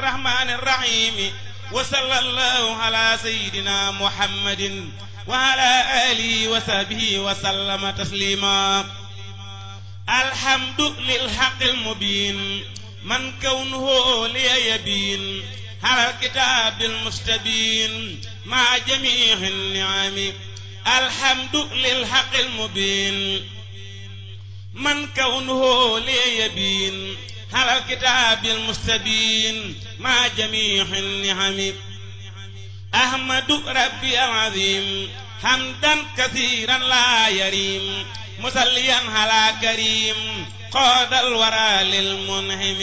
الرحمن الرحيم وصلى الله على سيدنا محمد وعلى آله وصحبه وسلم تسليما الحمد للحق المبين من كونه لي يبين على الكتاب المستبين مع جميع النعم الحمد للحق المبين من كونه لي يبين على الكتاب المستبين مع جميع النعم أحمد ربي العظيم حمدا كثيرا لا يريم مصليا على كريم قاد الورى للمنهم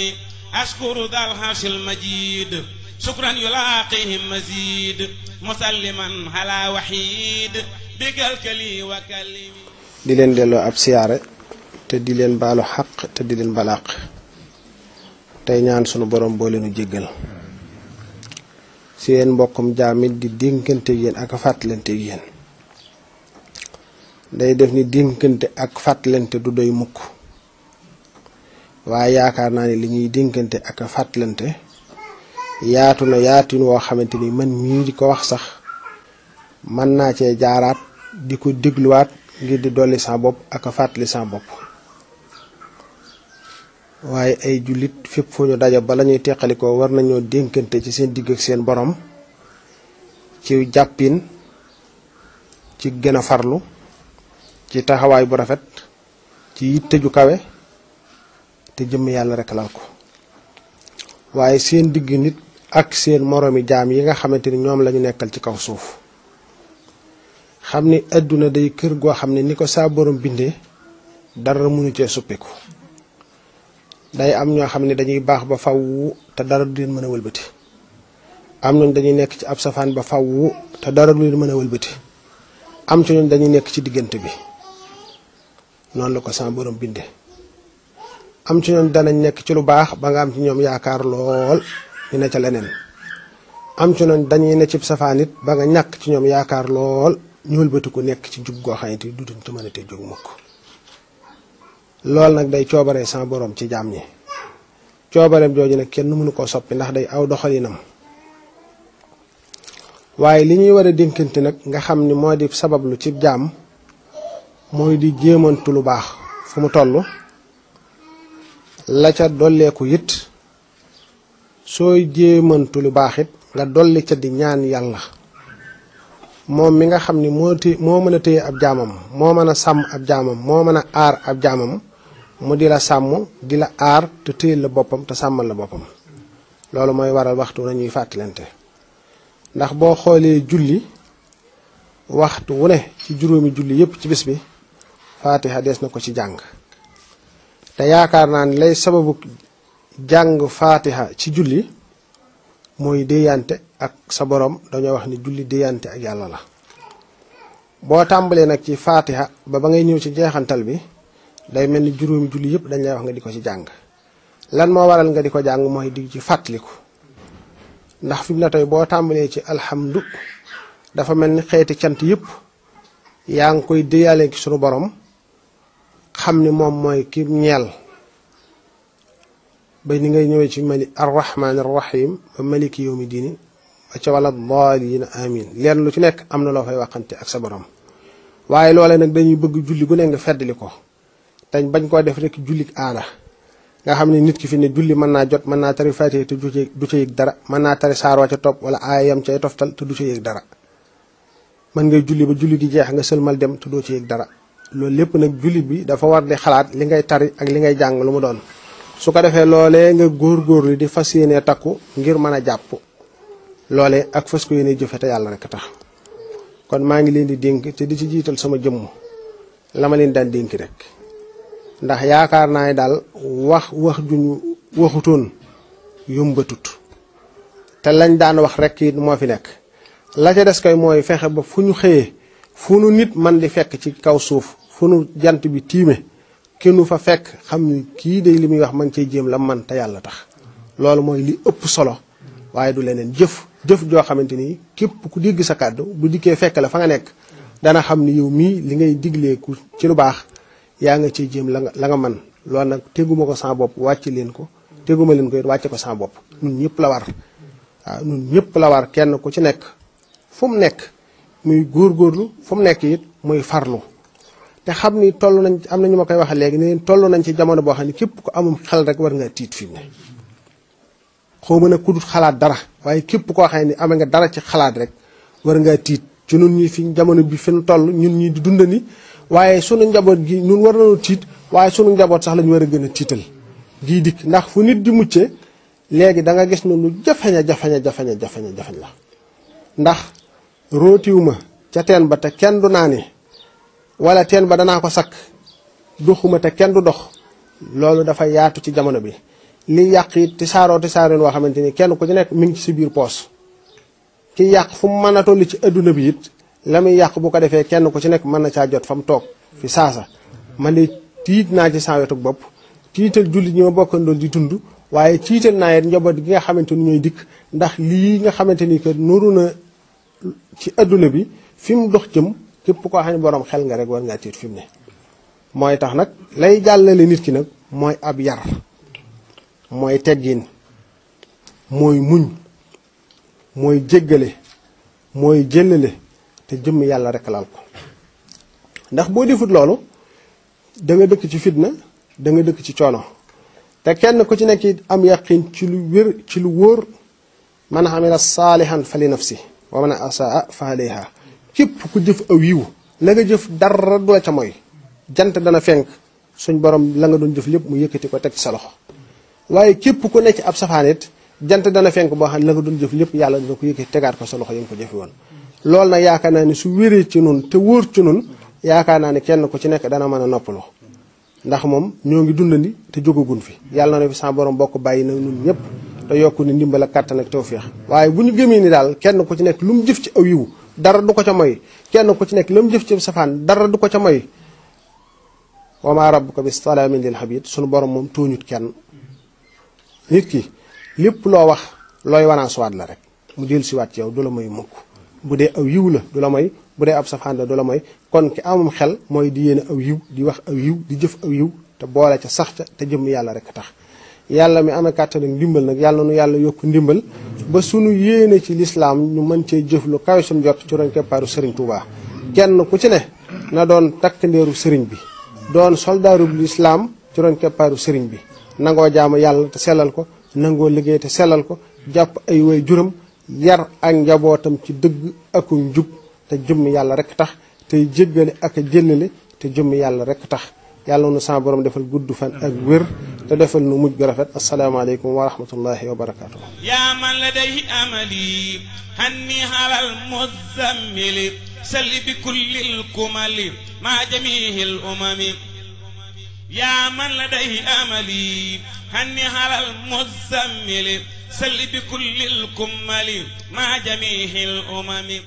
أشكر ذا العرش المجيد شكرا يلاقيه مزيد مسلما على وحيد بقلك لي وكلمي di leen delloo ab siyaare te di leen baalu xaq te di leen balaq tey ñaan sunu borom boo leenu jéggal seen mbokkum jaamit di dénkante yéen ak fàttalante yéen day def ni dénkante ak fàttalante du doy mukk waaye yaakaar naa ni li ñuy dénkante ak fàttalante yaatu na yaatin woo xamante ni man mii di ko wax sax mën naa cee jaaraat di ko dégluwaat ngir di dolli sa bopp ak fàttali sa bopp waaye ay jullit fépp fu ñu daje bala ñuy teqalikoo war nañoo dénkante ci seen digg ak seen borom ci jàppin ci gën a farlu ci taxawaay bu rafet ci yitte ju kawe te jëm yàlla rek lal ko waaye seen digg nit ak seen moroomi jaam yi nga xamante ni ñoom lañu nekkal ci kaw suuf xam ni àdduna day kër goo xam ne ni ko saa borom bindee dara mënu cee suppiku day am ñoo xam ne dañuy baax ba faw te dara du leen mën a wëlbati am ñooñ dañuy nekk ci ab safaan ba faw te dara du leen mën a wëlbati am ci ñooñ dañuy nekk ci diggante bi noonu la ko saa borom bindee am ci ñoom danañ nekk ci lu baax ba nga am ci ñoom yaakaar lool ñu ne ca leneen am ci ñoom dañuy ne ci safaan it ba nga ñàkk ci ñoom yaakaar lool ñu wëlbati ko nekk ci jub goo xamante ni dutuñ ci mën a te jóg mukk loolu nag day coobaree sa borom ci jaam ñi coobareem jooju nag kenn mënu koo soppi ndax day aw doxalinam waaye li ñuy war a dénkante nag nga xam ni moo di sabablu ci jaam mooy di jéemantu lu baax fu mu toll la ca dolleeku it sooy jéemantu lu baax it nga dolli ca di ñaan yàlla moom mi nga xam ni moo mën a téye ab jaamam moo mën a sàmm ab jaamam moo mën a aar ab jaamam mu di la sàmm di la aar te téye la boppam te sàmmal la boppam loolu mooy waral waxtu nañuy fàttalante ndax boo xoolee julli waxtu wu ne ci juróomi julli yépp ci bis bi faatiha des na ko ci jàng te yaakaar naa ni lay sababu jàng faatiha ci julli mooy déyante ak sa borom dañoo wax ni julli déyante ak yàlla la boo tàmbalee nag ci faatiha ba ngay ñëw ci jeexantal bi day mel ni juróomi julli yépp dañ lay wax nga di ko ci jàng lan moo waral nga di ko jàng mooy di ci fàttaliku ndax fi mu ne tey boo tàmbalee ci alhamdu dafa mel ni xeeti cant yépp yaa ngi koy déyalee ci sunu borom xam ni moom mooy ki ñeel ba ni ngay ñëwee ci mali arrahman arrahim ba maliki yawmi diini ba ca wala daalina amin leen lu ci nekk am na loo fay waxante ak sa borom waaye loole nag dañuy bëgg julli gu ne nga feddali ko dañ bañ koo def rek jullik aada nga xam ne nit ki fi ne julli mën naa jot mën naa tari faatiha te du ca yëg dara mën naa tari saaroo ca topp wala aayam cay toftal te du ca yëg dara mën ngay julli ba julli gi jeex nga sëlmal dem te doo ci yëg dara loolu lépp nag julli bi dafa war di xalaat li ngay tari ak li ngay jàng lu mu doon su ko defee loolee nga góorgóorlu di fas yéenee takku ngir mën a jàpp loolee ak fas ko yéenee jëfe te yàlla rek tax kon maa ngi leen di dénk te di ci jiital sama jëmm la ma leen daan dénk rek ndax yaakaar naa ne daal wax juñu waxutoon yombatut te lañ daan wax rek it moo fi nekk la ca des kay mooy fexe ba fu ñu xëyee fu nu nit man di fekk ci kaw suuf fu nu jant bi tiime kennu fa fekk xam ni kii day li muy wax ma ngi cay jéem la man te yàlla tax loolu mooy li ëpp solo waaye du leneen jëf joo xamante ni képp ku dégg sa kàddu bu dikkee fekk la fa nga nekk dana xam ni yow mii li ngay digleeku ci lu baax yaa nga ciy jéem la nga man loolu nag teguma ko sama bopp wàcc leen ko teguma leen ko it wàcce ko sama bopp ñun ñëpp la war waaw ñun ñëpp la war kenn ku ci nekk fu mu nekk muy góorgóorlu fu mu nekk it muy farlu te xam ni toll nañ am na ñu ma koy waxee léegi ne leen toll nañ ci jamono boo xam ne képp ku amum xel rek war nga tiit fi mu ne xaw ma nag ku dul xalaat dara waaye képp koo xam ne amee nga dara ci xalaat rek war ngaa tiit ci nun ñi fi jamono bi fi nu toll ñun ñi di dundani waaye sunu njaboot gi ñun war nañu tiit waaye sunu njaboot sax lañu war a gën a tiital gii dikk ndax fu nit di mucce léegi da nga gis ne lu jafeñ la ndax rootiwuma ca teen ba te kenn du naani wala teen ba danaa ko sakk doxuma te kenn du dox loolu dafa yaatu ci jamono bi li yàq it ti saaroo woo xamante ni kenn ku ci nekk mi ngi ci si biir poos ki yàq fu mu mën a toll ci adduna bi it la muy yàq bu ko defee kenn ku ci nekk mën na caa jot fa mu toog fi saasa man de tiit naa ci saa wetu bopp tiital jullit ñi ma bokkandool di dund waaye tiital naa it njaboot gi nga xamante ni ñooy dikk ndax lii nga xamante ni que nuru na ci adduna bi fi mu dox jëm képp koo xam ne borom xel nga rek war ngaa tiit fi mu ne mooy tax nag lay jàllale nit ki nag mooy ab yar mooy teggin mooy muñ mooy jéggale mooy jëllale te jëmm yàlla rek laal ko ndax boo defut loolu da nga dëkk ci fitna da nga dëkk ci coono te kenn ku ci nekk am yaqin ci lu wér ci lu wóor man amila saalihan fa li nafsi wa man asaa fa alayha képp ku jëf aw yiw la nga jëf dara du la ca mooy jant dana fenk suñ borom la nga doon jëf lépp mu yëkkati ko teg ci sa loxo waaye képp ku nekk ab safaan it jant dana fenk boo xam ne la nga doon jëf lépp yàlla dina ko yëkkati tegaat ko sa loxo yi nga ko jëfi woon loolu nag yaakaar naa ne su wéree ci nun te wóor ci nun yaakaar naa ne kenn ku ci nekk dana mën a noppaloo ndax moom ñoo ngi dundandi te jógagun fi yàlla na fi sa borom bokk bàyyi na nun ñëpp te yokku ni ndimbal ak kàttan ak tawféex waaye bu ñu gëmee ni daal kenn ku ci nekk lu mu jëf ci aw yiw dara du ko ca moy kenn ku ci nekk la mu jëf ci safaan dara du ko ca moy wa maa rabbuka bi salaamin lil abid sunu borom moom tooñut kenn nit ki lépp loo wax looy wanaa suwaat la rek mu dellu siwaat ci yow du la may mukk bu dee aw yiw la du la may bu dee ab safaan la du la may kon ki amum xel mooy di yéene aw yiw di wax aw yiw di jëf aw yiw te boole ca sax ca te jëm yàlla rek tax yàlla mi amee kàttan ak ndimbal nag yàlla nu yàlla yokk ndimbal ba sunu yéene ci lislaam ñu mën cee jëf lu kawe suñu jot ci ron keppaaru sëriñ Touba kenn ku ci ne na doon takk ndeeru sëriñ bi doon soldaaru lislaam ci ron keppaaru sëriñ bi nangoo jaamu yàlla te sellal ko nangoo liggéey te sellal ko jàpp ay way juram yar ak njabootam ci dëgg ak njub te jëmm yàlla rek tax tey jéggale ak a jëllale te jëmm yàlla rek tax yàlla nu sa borom defal gudd fan ak wér te defal nu mujj gu rafet asalaamaaleykum wa rahmatullahi wa barakaatu. yaa man ladayhi amali hanni halal muzammili salli bi kullil kumali ma jamihil umami yaa man ladayhi amali hanni halal muzammili salli bi kullil kumali ma jamihil umami